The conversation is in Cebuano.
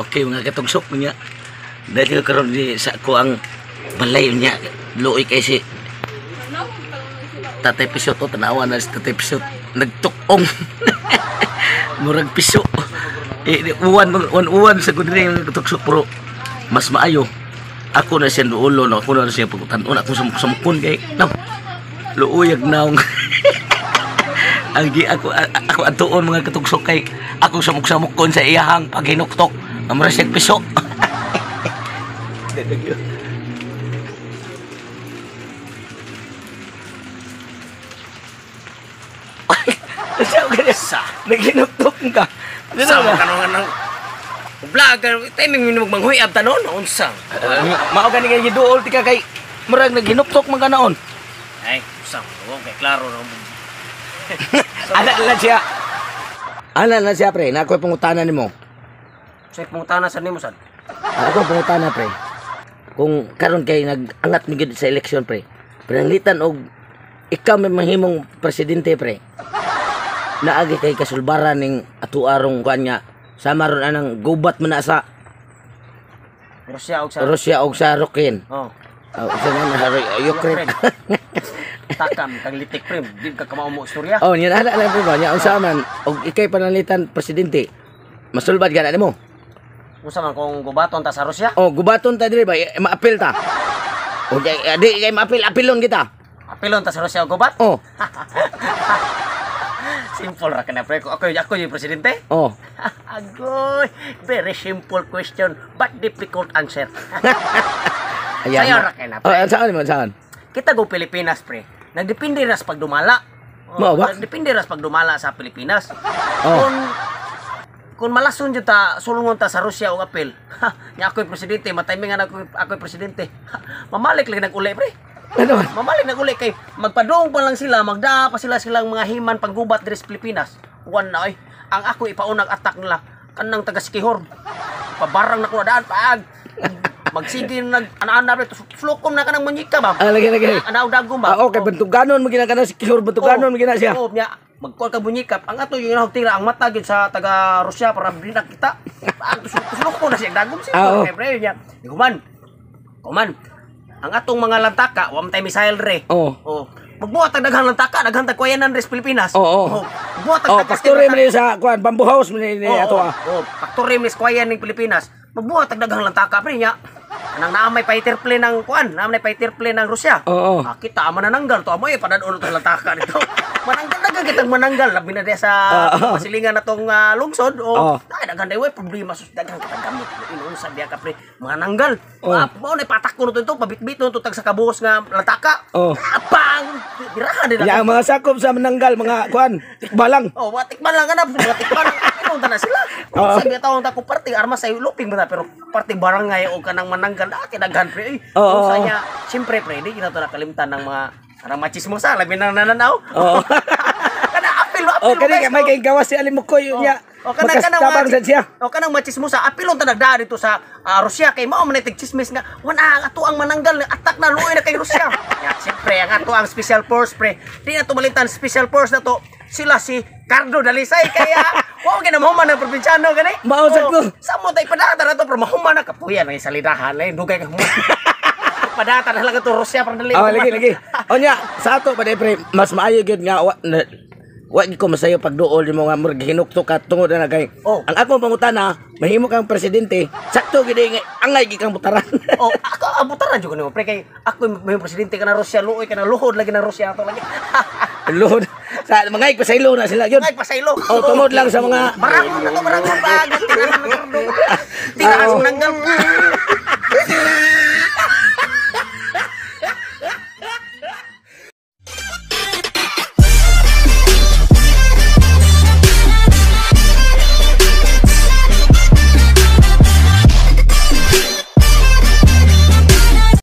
Okay mga katugsok niya. Dahil karon di sa ako ang balay niya luoy kay si Tatay Pisot o tanawa na si Tatay Pisot nagtukong murag piso. Eh, uwan uwan uwan sa gud mga katugsok pero mas maayo. Ako na siya duulo no, ako na siya pagtan-on ako sa samukon kay no. Luuyag naong. Ang gi ako ako atuon mga katugsok kay ako samuk-samukon sa iyahang paghinuktok. Amra siya piso. Sa Naghinuktok ka. Sa kanong nang vlogger timing mi magmanghuyab tanon unsa. Mao gani kay giduol ti ka kay murag naghinuktok man ka naon. Ay, unsa mo kay klaro na. Ana lang siya. Ana lang siya pre, na ako'y pangutana nimo. Sa pangutana sa nimo sad. Ako pangutana pre. Kung karon kay nag-angat mi gid sa eleksyon pre. Pananglitan og ikaw may mahimong presidente pre. Naagi kay kasulbaran ning atuarong kuan nga sama ron anang gubat man na sa Russia og sa Russia og sa Ukraine. Oh. Oh, sa nga na Ukraine. Takam kang litik pre, di ka kamao mo istorya. Oh, niya ana lang pre ba nya unsa man og ikay pananglitan presidente. Masulbad ka na nimo. Unsa man kung gubaton ta sa Russia? Oh, gubaton ta diri ba maapil ta. O di kay maapil apilon kita. Apilon ta sa Russia og gubat? Oh. Simple ra kana pre. Ako yung presidente. Oh. Agoy, very simple question but difficult answer. Ayan. Sayo ra kay na, pre. Oh, saan mo saan? Kita go Pilipinas pre. Nagdepende ra sa pagdumala. Oh, Mao ba? Nagdepende ra sa pagdumala sa Pilipinas. Oh. Kung malason jud ta sulungon ta sa Russia og apil. Nya ako'y presidente, matimingan ako'y presidente. Mamalik lagi nag-uli pre. Ano? Mamalik nag-uli kay magpadung pa lang sila, magdaa pa sila silang mga himan panggubat diri sa Pilipinas. Kuan na oy. Ang ako ipaunang attack nila kanang taga Sikihor. Pabarang na ko na daan paag. Magsige nag ana-ana pre, flukom na kanang munyika ba. Ah, lagi lagi. Anaw dagom ba. Ah, okay, bantuganon mo gina kana si Kihor, bantuganon mo gina siya. Oo, nya magkuan ka munyika. Ang ato yung tira ang mata gyud sa taga Russia para di na kita. Ang tuslukom na siya dagom siya. Ah, oo. Kay pre nya. Human. Human. Ang atong mga lantaka, wa man tay missile re. Oo. Oh. Magbuhat tag daghang lantaka, daghang tag kwayanan re sa Pilipinas. Oo. Oh. Magbuhat tag Oh, daghang factory man ni sa kuan, Bamboo House man ni ato ah. Oh, factory man ni sa kwayan ning Pilipinas. Magbuhat tag daghang lantaka pre nya. Anang naa may fighter plane ng kuan, naa may fighter plane ng Russia. Oo. Ah, kita manananggal to amoy padadon to lantaka nito. Mananggal daghang kitang mananggal labi na diya sa masilingan natong lungsod o Oo. ay daghan day way problema sus daghan kitang gamit inuunsa biya ka pre mananggal. Oo. Ah, mao na patak ko to pabitbit to tag sa kabuhos nga lantaka. Oo. Ah, pang dirahan din Ya, ang mga sakop sa mananggal, mga kuan, tikbalang. Oh, mga tikman lang ganap, mga tikman. Inong tanan sila. Oo. Sabi tawon ta ko parte armas ay luping ba na, pero parte barangay o kanang mananggal ah kinaghan pre. Oo. Unsa niya, siyempre pre, di na to nakalimtan ng mga kanang machismosa, labi na nananaw. Oo. Kana apil, apil. Oh, kani guys, may oh. kay gawas si Alimukoy nya. O kanang kanang Makastabang sad siya. O kanang machismosa, apilon ta nagdaa dito sa Russia kay mao man tig chismis nga wana ang ato ang mananggal attack na luoy na kay Russia. Ya, siyempre ang ato ang special force pre. Di na to malintan special force na to. Sila si Cardo Dalisay kaya wa gyud na mahuman ang probinsyano gani. Mao sad ko. Sa mo tay padata na to pero mahuman na kapuya na salidahan lay dugay ka human. Padata na lang ato Russia para dali. Oh, lagi lagi. O nya, sa ato pa pre, mas maayo gyud nga wa na, wa gyud ko masayo pagduol nimo nga murag hinuktok ka tungod na kay. Oh. Ang akong pangutana, mahimo kang presidente, sakto gyud nga angay gyud kang butaran. Oh, ako abutaran jud ko nimo pre kay ako may presidente ka na Russia luoy ka na luhod lagi na Russia ato lagi. Luhod. Sa mga pasaylo na sila yun. Ay pasaylo. Oh, tungod lang sa mga Barangon na to, barangon pa. Tirahan ng Cardo. Tirahan sa nanggal.